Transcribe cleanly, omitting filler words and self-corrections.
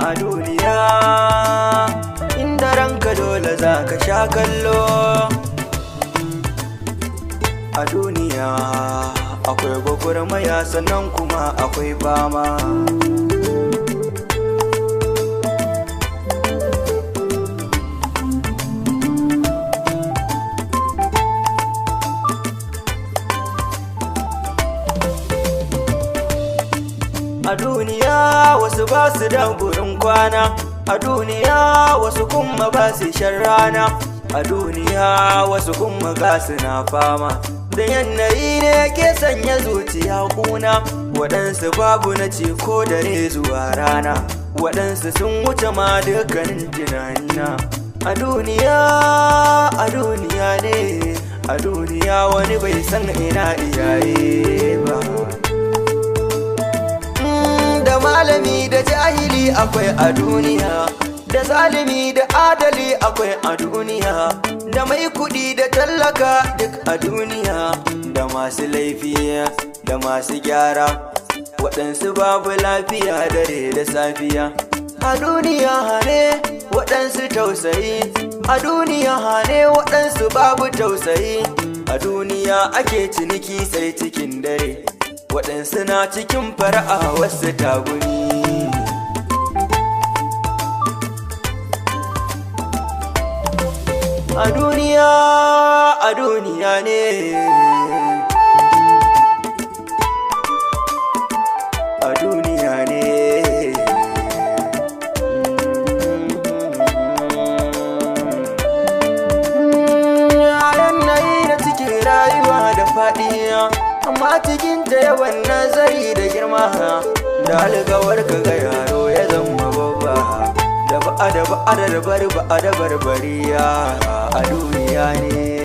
A duniya inda ranka dole za ka sha kallo. A duniya akwai gwagwarmaya, sannan kuma akwai fama. A duniya wasu ba su da gurin kwana, a duniya wasu kuma ba su shan rana, a duniya wasu kuma ga su na fama. Da yanayi ne ke sanya zuciya kuna, waɗansu babu na ce ko dare zuwa rana, waɗansu sun wuce ma dukkanin tunanina. A duniya, a duniya ne, a duniya wani bai san ina iyaye ba. Da malami da jahili akwai a duniya, da zalimi da adali akwai a duniya, da mai kudi da tallaka duk a duniya, da masu laifi da masu gyara, waɗansu babu lafiya dare da safiya. A duniya hane waɗansu tausayi, a duniya hane waɗansu babu tausayi. A duniya ake ciniki sai cikin dare, waɗansu na cikin fara'a wasu tagumi. A duniya, a duniya ne, a duniya ne. Yanayi na cikin rayuwa da faɗi, amma cikin ta yawan nazari da girma, da alkawar ka ga yaro ya zama babba, da ba'a da ba'a da bar ba'a da barbariya. A duniya ne.